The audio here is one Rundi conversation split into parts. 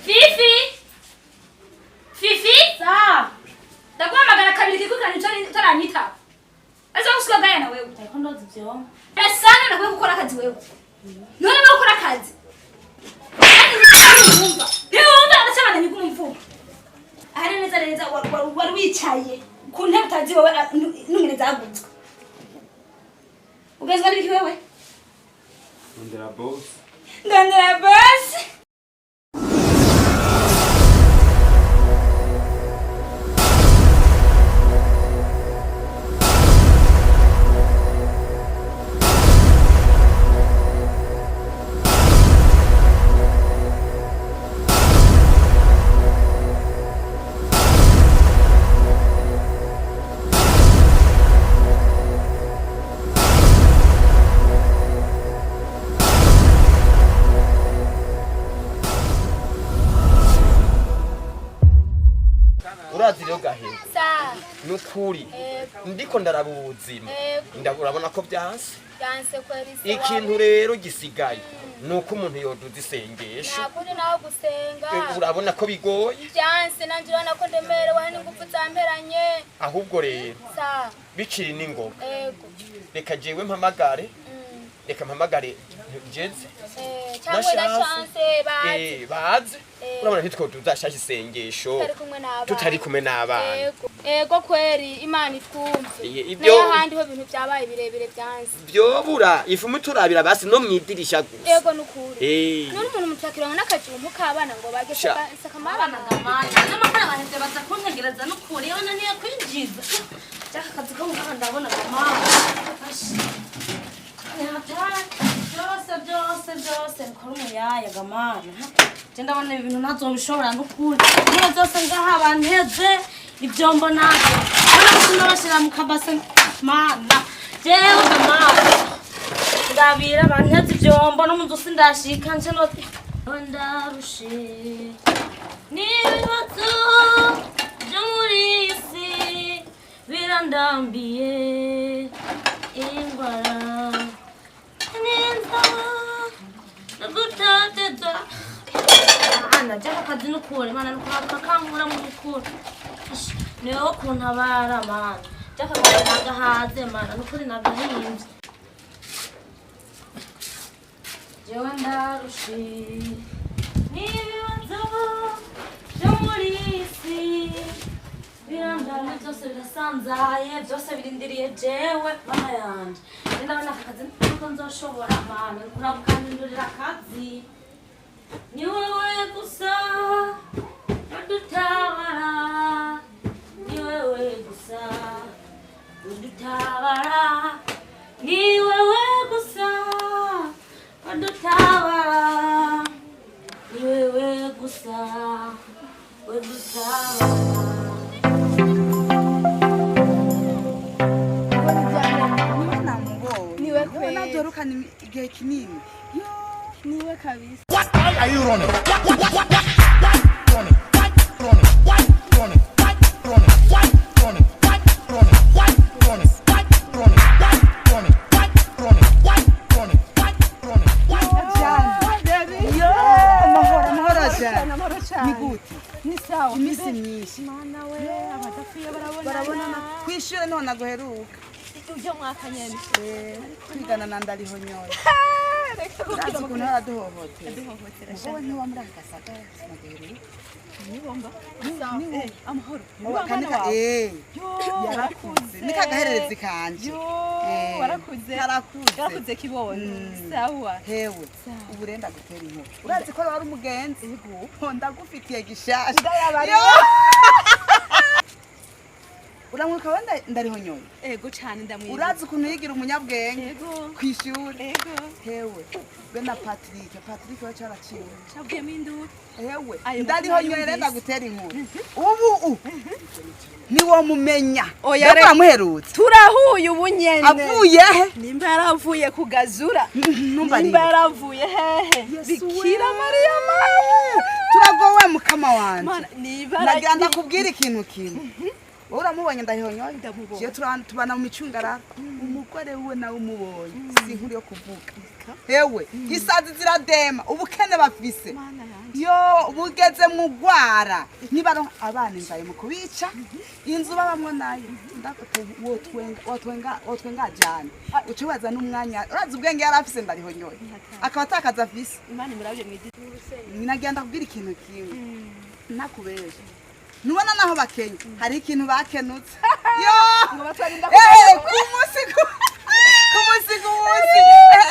Fifi! Fifi! Sawa. Ndaguhamagara kabiri kikurikirana icyo utaranyitaba. Ese wowe usigaye na wewe. Ariko ndoza ivyombo. Sana nakwiye gukora akazi wewe. None wewe ukora akazi. Ntiwumva. Ntiwumva agacabana ni kumvuga. Ahari neza neza wari wicaye ku ntebe utazi wowe n'ingene zaguzwe. Ugezwa n'ibiki wewe? Ndondera boss. Ndondera boss. Urazi rero gahego, Sawa. nukuri Yego. ndiko ndaraba ubuzima. Yego. Urabona ko byanse. Byanse kweri se. Ikintu rero gisigaye nuko umuntu yoduza isengesho. Nta kundi naho gusenga. Urabona ko bigoye. Byanse nanje urabona ko ndemerewe n'ingufu zamperanye. Ahubwo rero Sawa. bikiri n'ingoga, Yego. reka jewe mpamagare, reka mpamagare jeze Cyangwa na chance bazi. Baze. Eh. Urabona ntitwoduza isengesho Tutari kumwe n'abana. tutari kumwe n'abana. Yego. Yego kweri Imana itwumve. Ibyo- Nayo ahandi ho ibintu byabaye birebire byanse. Vyobura ifumu turabira basi no mwidirisha gusa. Yego nukuri. None umuntu mutakironka n'akajumpu k'abana ngo bage Sha. sakamara. Abana gamana. N'amakara baheze baza kuntegereza n'ukuri. Yewe naniye kwinjiza. Jaka akazi ko ngaha ndabona gamana. Ashi. Ni hatari. Byose byose byose bikora umuyaya gamana. Je ndabona ibi bintu ntazobishobora n'ukuri. Ibintu byose ngaha banteze ivyombo navyo. Mbona gusa ndabashira mu kabase mana. Jewe gamana. Ndabira banteze ivyombo no mu nzu sindashika nce no ndarushe. N'ibibazo byo muri iyi si birandambiye, indwara n'inzara no gutateza. Mana, jya akazi n'ukuri Mana nukuraka kankura mu bukuru. Ni wowe kuntabara Mana, jya akazi nagahaze Mana, nukuri nagahimbye. Jewe ndarushe n'ibibazo byo muri iyi si birandamye, byose birasanzaye, byose birindiriye jewe Mana yanje. Njye ndabona aka kazi nuko nzoshobora Mana, kurabukandindurira akazi. Ni wowe gusa udutabara, ni wewe gusa udutabara, ni wewe gusa udutabara, ni wewe gusa udutabara. Niwe namubonye. Niwe Yewe kweli. Natorukana igihe kinini. Yo. Niwe kabisa. Why are you running? What, running? What, running? What, running? What, running? What, running? What, running? What, running? What, running? What, running? What, running? What, running? What, running? What? Jane. Yo, amahoro amahoro Jane. Amahoro cyane. Ni gute? Ni sawa. Iminsi myinshi. Mana we, abadapfuye barabonana. Barabonana. Kwishure niho naguheruka. Ujya mwaka nyene. Twigana na Ndarihonyoye. Reka Urazi ukuntu araduhohotera. Duhohotera. Wowe ntiwa muri aka gasagara sinaguheruka. Nibomba. Sawa. Amahoro. Wowe Ni wa mwana kanika wawe? eh. Yo, Yarakuze. Ni kagahererezi kanje. Yo, Eh, warakuze. Karakuze. Yarakuze kibondo. Mm. Sawa. Hewe, Sawa. ubu rero ndagutera inkuru. Urazi ko wari umugenzi? Yego. Ndagufitiye gishasha. Ndayabariye. Yo! Uramwibuka we Ndarihonyoye? Ego cyane ndamwibuka. Urazi ukuntu yigira umunyabwenge Ego. kw'ishuri? Ego. Hewe, be na Patrick, Patrick we caraciwe. Cabwiyemo induru. Hewe, Ayo Ndarihonyoye makuru rero yumvise. ndagutera inkuru. Ubu ntiwomumenya. Oya, Mbega reka. uramuherutse? Turahuye ubu nyene. Avuye he? Nimba yaravuye kugazura. Numva Nimba rero. yaravuye hehe? Yesu Bikira we. Mariya mama. Mukama wanje. Mana, nibara Nagira ndakubwira ikintu kimwe. Wowe uramubonye ndahihonyoye? Ndamubonye. Jewe tubana mu micungararo. Umugore wiwe nawe umubonye. Si inkuru yo kuvuga. Hewe, isazi ziradema, ubukene bafise. Mana yanje. Yo, bugeze mu gwara. Nibaronka abana inzara mu kubica, inzu babamwo nayo. Wotwenga, wotwenga, wotwenga jana. Ucubaza n'umwanya. Urazi ubwenge yari afise ndarihonyoye. Akaba atakaza afise. Imana imurabye mwidi. Nagira ndakubwira ikintu kimwe. Nakubesha. Nubona naho bakenya hari ikintu bakenutse. Yo! Ngo batwarinda Ku munsi ku munsi ku munsi.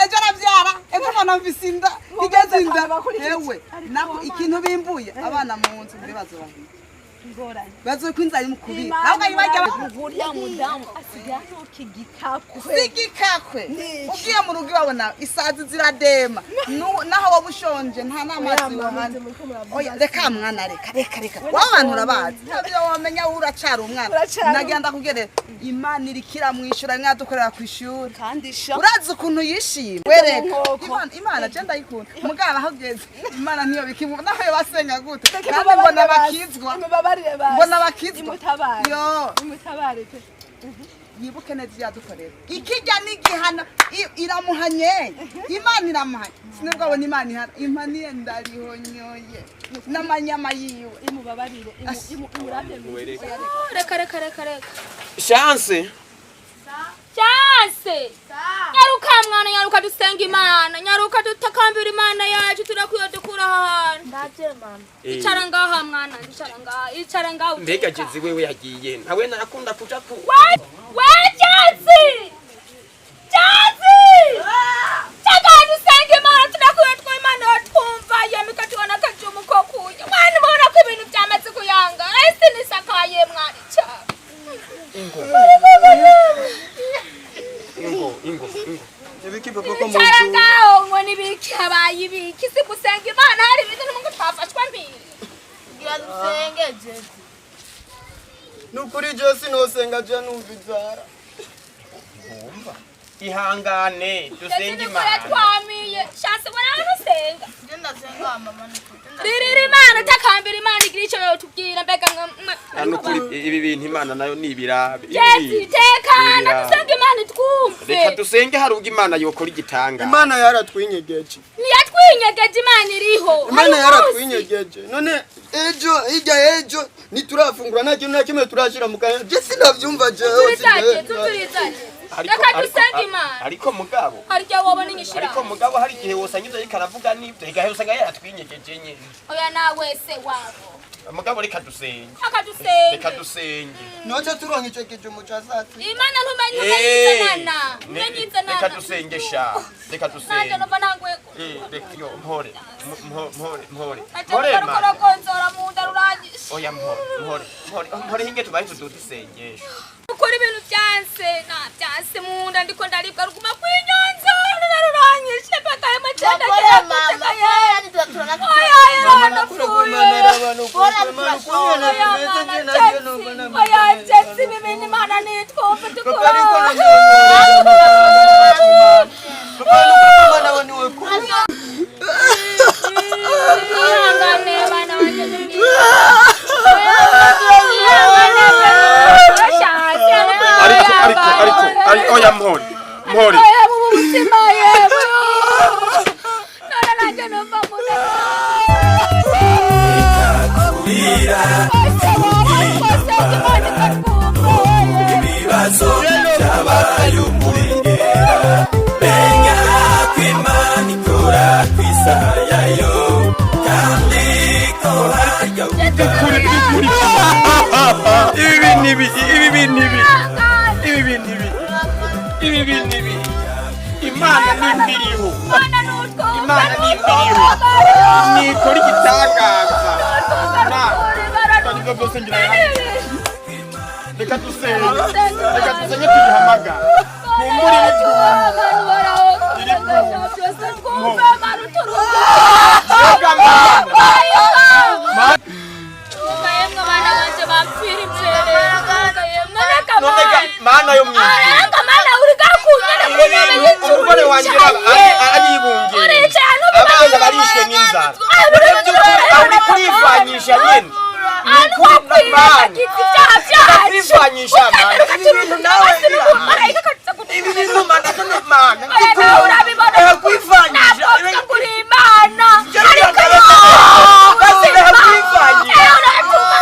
Ejo arabyara, ejo mbona mfise inda, igeze inda. Ewe, nako ikintu bimbuye abana mu nzu muri bazobahiga. Ingorane. Bazokwinzara inzara imukubira. Ahubwo ibajya Uriya mudamu asigaye anuka igikakwe. sigikakwe. Ugiye mu rugo iwawe nawe isazi ziradema. Naho waba ushonje nta n'amazi wohana. Oya, reka mwana, reka reka reka. Wa bantu urabazi. Ntabyo wamenya wowe uracara umwana. Uracara. Nagira ndakubwire Imana irikira mwishura mwadukorera ku ishuri. Kandi sha. Urazi ukuntu yishima. Wereka. Nkoko. Imana Imana je ndayikunda. Mugabo aho ugeze Imana niyo bikimu. Naho yobasenga gute. Kandi mbona bakizwa. Imubabarire basi. Mbona bakizwa. Imutabare. Yo. Imutabare pe. Yibuke neza ibyo yadukorera. Ikijya n'igihano iramuhanye. Imana iramuhanye. Sinubwo abona Imana ihana. Impaniye ndarihonyoye. N'amanyama yiwe. Imubabarire. Imurabye mwidi. Reka reka reka reka. Chance. Chance! Nyaruka mwana, nyaruka dusenga Imana, nyaruka dutakambira Imana yacu, turakwiye dukura aha hantu. Ndaje mama. Icara ngaha mwana, icara ngaha, icara ngaha. Mbega jezi wewe yagiye. Nawe narakunda kuja ku. We Chance! Chance! Chaka dusenga Imana, turakwiye twa Imana twumva yemika tubona akajumu ko kurya. Mwana ubona ko ibintu byamaze kuyanga. Ese nisakaye mwana icara. Ingo ingo ingo. Ibiki papa ko mu Icara ngaho ngo nibiki habaye ibiki si gusenga Imana hari ibintu n'umungu twafashwe mpiri. Gira dusenge Jezi. Nukuri je sinosenga je numva inzara. Wumva. Ihangane dusenge Ndetse Imana. twamiye shanse mbona hano usenga. Je ndasenga mama niko. Ririra Imana utakambira Imana igira icyo yotubwira mbega mwe. Hano kuri ibi bintu Imana nayo ni ibirabe. Ibi Jezi bintu. tekana Ibirabe. dusenge Imana itwumve. Reka dusenge hari ubwo Imana yokora igitanga. Imana yaratwinyegeje. Ntiyatwinyegeje Imana iriho. Imana Hari umunsi. yaratwinyegeje. None ejo hirya ejo niturafungura nta kintu na kimwe turashira mu kanwa. Je sinavyumva jewe. Umviriza Jezi, umviriza Jezi. Reka dusenge Imana. Ariko mugabo. Hari igihe wobona inyishira. Ariko mugabo hari igihe wosanga ivyo ariko aravuga n'ibyo igahe usanga yaratwinyegeje nyene. Oya nawe se wabo. Mugabo reka dusenge. Reka dusenge. Reka dusenge. Noce turonka ico kijumu ca sati. Imana ntumenye umenyizanana. Umenyizanana. Reka dusenge sha. Reka Nanjye dusenge. numva ntanguye ku. Reka yo mpore. Mpore mpore. Mpore Mpore ma. ma. Rukoronzora mu nda ruranyishe. Oya mpore mpore mpore mpore hinge tubaye tuduta isengesho. Ukora ibintu byanse na byanse mu nda ndiko ndaribwa ruguma kwinyonzora ruranyishe mpaka ayo macenda Pole agera mama. guteka ye. Oya Oya ndapfuye. Oya mana Jesi. Oya Jesi ibi bintu Imana nitwumve dukura. Ihangane bana banje Ariko ariko ariko ariko oya mpore. Mpore. Oya mu mutima yewe. None nanjye numva mu Ibibazo byabaye umurengera menya ko Imana ikora ku isaha yayo kandi ko harya Ukuri ukuri. Ibi nibi ibi nibi. Ibi nibi. Ibi nibi. Imana nimbiriho. Imana nimbiriho. Nikora igitangaza. Imana. Byose ngira Reka dusenge. Reka dusenge tuyihamagara. Kumbura Mbega Mana. None ga Mana yo mw'ijuru. Umugore wanjye aribungiye. Abana barishwe n'inzara. Ari kurivanyisha nyene. Wakwirengagitse ibyaha byacu. Kurivanyisha mana. Ibi bintu nawe Marayika akaza ibi bintu mana none mana. Oya, nawe urabibona. Kwivanyisha. Ntabwo mvuga ngo uri Imana. Ariko Basi reka kwivanyisha. Ewe, uratuma.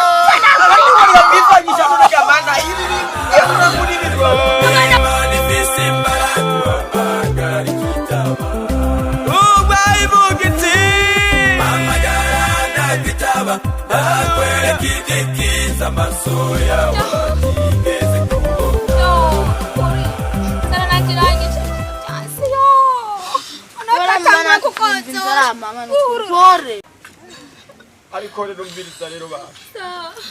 Abandi bari kwivanyisha none ga mana ibi bintu. Yewe muri ibi bintu. Imana ifise imbaraga uhamagara ikitaba ubwo ivuga iti hamagara ndakwitaba ndakwereka ibyikiza amaso yawe atigeze kubona. Yo, kuri. Nzara nanjye irangije. Byanse, yo. Unatatangura kukonzora. Ariko rero mviriza rero bacu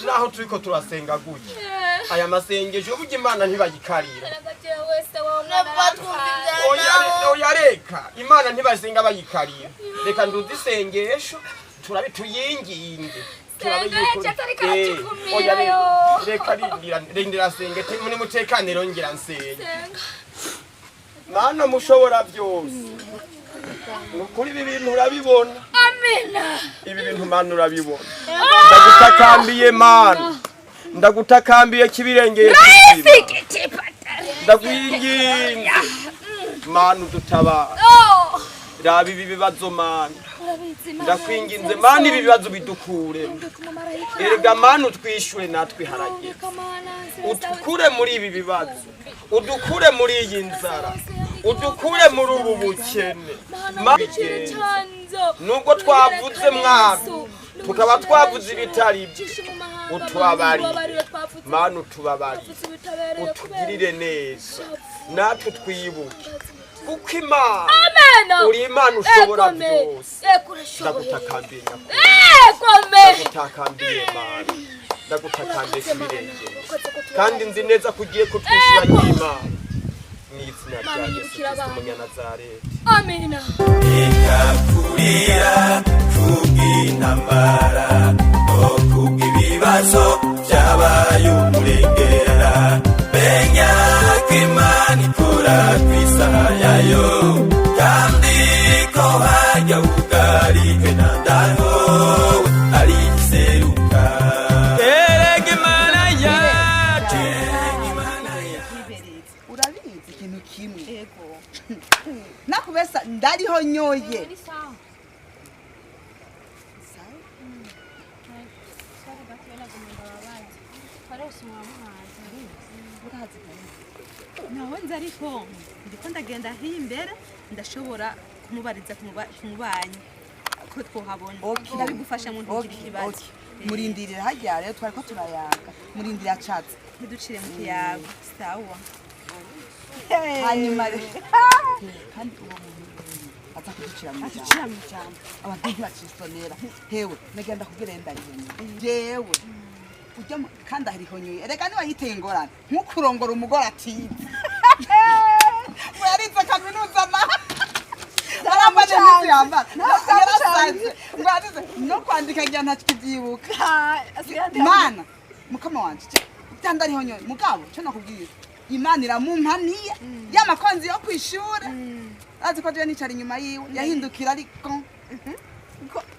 naho turiko turasenga gutya aya masengesho burya Imana ntibayikarira. Oya oya, reka Imana ntibasenga bayikarira. Reka nduze isengesho turabe tuyinginge turabe Senga yuko yacu atariko Eh, aratukumira, oya, yo. reka rindira rindira senge muri mutekaniro ngira nsenge. Mana mushobora byose, nukuri ibi bintu urabibona. Amina. Ibi bintu Mana urabibona. Ndagutakambiye Mana, ndagutakambiye kibirengeye kizima. Ndakwinginze Mana udutabara. Raba ibi bibazo Mana, ndakwinginze Mana, ibi bibazo bidukure. Erega Mana utwishure natwe harageze udukure muri ibi bibazo, udukure muri iyi nzara, udukure muri ubu bukene. Nubwo twavuze mwami tukaba twavuze ibitari byo, utubabarire Mana, utubabarire, utugirire neza natwe twibuke kuko Imana uri Imana ushobora byose. Ndagutakambiye nyakubahwa, ndagutakambiye Mana, ndagutakambiye kibirengeye kandi nzi neza ko ugiye kutwishyura ny'Imana mu izina rya Yesu Kristo umunyanazareti. Amina. Ikakurira kubw'intambara no kubw'ibibazo byabaye umurengera. Menya ko Imana ikora ku isaha yayo kandi ko hajya ugarijwe na ndaho ari iseruka. Erega Imana yacu, erega Imana yacu. Urabizi ikintu kimwe nakubesa ndariho nyoye. Sawa. Nawe nzi ariko ndiko ndagenda hiya imbere ndashobora kumubariza kumubanyi ko twohabona. Okay. Ndabigufasha mu ntugire Okay, ikibazo. okay. Murindirira harya rero twariko turayaga, murindira catsi. Ntiducire mu kiyago, sawa. Hanyuma rero kandi uwo muntu aza kuducira mu ijambo. Aducira mu ijambo. Abantu ntibacisonera. Hewe nagenda kubwira ndariho jewe ujya kandi arihonyoye. Erega niba yiteye ingorane nkukurongora umugore atize ngo yarize kaminuza na arambaye impuzu yambara yarasanze ngo yarize no kwandika ngira ntakibyibuka. Mana mukama wanje cyangwa arihonyoye mugabo cyo nakubwira Imana iramumpaniye y'amakonzi yo kwishura azi ko jewe nicara inyuma yiwe yahindukira ariko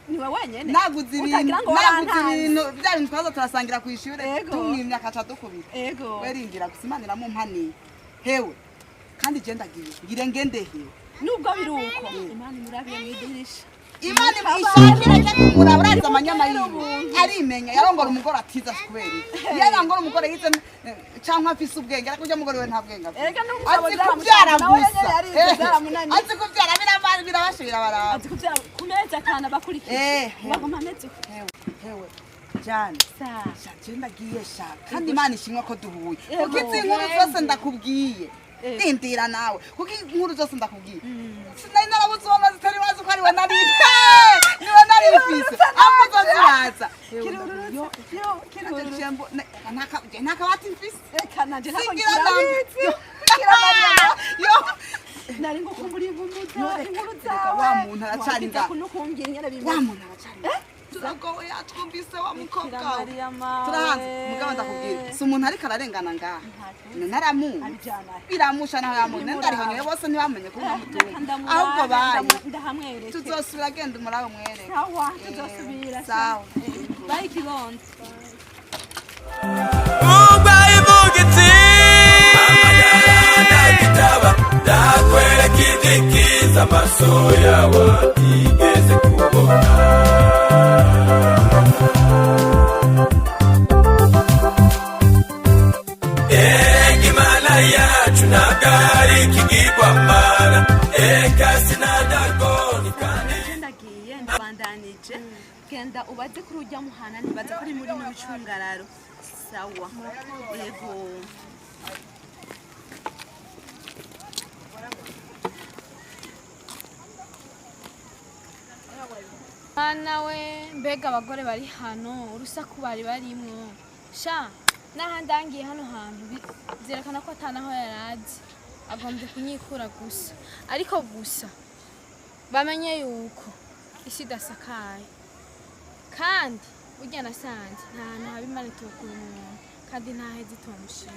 Niwe wenyene naguze ibintu Utagira ngo naguze warantanze. ibintu bya bintu twaza turasangira ku ishure Ego. tumwimye akaca dukubita. Ego. Werindira gusa Imana iramumpaniye hewe kandi je ndagiye ngire ngende hewe. Nubwo biri uko Imana imurabiye mu idirisha. Imana ishakira ajya kumuraba uraza amanyama yiwe arimenya yarongora umugore atiza kubera iki yarongora umugore yize canke afise ubwenge ariko ujya mugore we nta bwenge afise. Erega n'umugabo Azi zaramushaka, kubyara nawe gusa. nyene yarize, zaramunaniye. Azi kubyara birabasha birabaraba. Azi kubyara ku mezi atanu abakurikije Eh. baguma amezi uko. Hewe hewe Jane. Sawa. Sha je ndagiye sha kandi Imana ishimwe ko duhuye Yego. kuko izi nkuru zose ndakubwiye. Rindira nawe kuko inkuru zose ndakubwiye sinari narabuze uwo mazi utari wazi ko ari we nari niwe nari mfise ahubwo ziraza. Nta kabati mfise. Reka nanje ntabwo Singira nkirabizi. Yo. Nari ngukumbura inkuru Yo, zawe reka, inkuru reka, zawe wa muntu aracari Wagize ngaha. kunukumbwira ingene bimeze. Wa muntu aracari ngaha. Turagowe, yatwumvise wa mukobwa we. Mariya mawe. Turahanze mugabo, ndakubwira, si umuntu ariko ararengana ngaha naramuzi, biramusha naho yamuzi ndarihonyoye, bose ntibamenye ko unamutunga ahubwo bayi. Ndahamwereke. Tuzosubira, genda umurabe umwereke. Sawa, tuzosubira. Sawa. Bayi kibondo. Ugwa ivugitsi ndagitaba ndakwereka idikiza amaso yawe atigeze kubona. Ega Imana yacu ntabwo ari ikigirwamana, eka sinadagoni kandi. Ndagiye, ndabandanije. Genda ubaze kuri ujya muhana, ntibaze ko ari muri mu bicungararo. Sawa, yego. Mwana we, mbega abagore bari hano, urusaku bari barimwo sha! N'ahandi angiye hano hantu byerekana ko atanaho yari azi, agombye kunyikura gusa. Ariko gusa bamenye yuko isi idasakaye, kandi burya nasanze nta hantu haba Imana itokura umuntu, kandi ntaheze itomushima.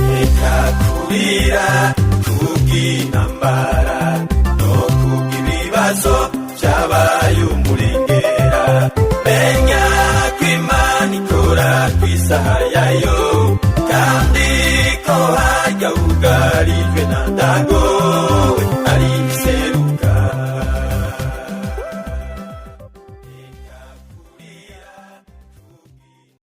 Reka kurira kubw'intambara no kubw'ibibazo byabaye umurengera. Menya ko Imana ikora ku isaha yayo, kandi ko hajya wugarijwe na ndago.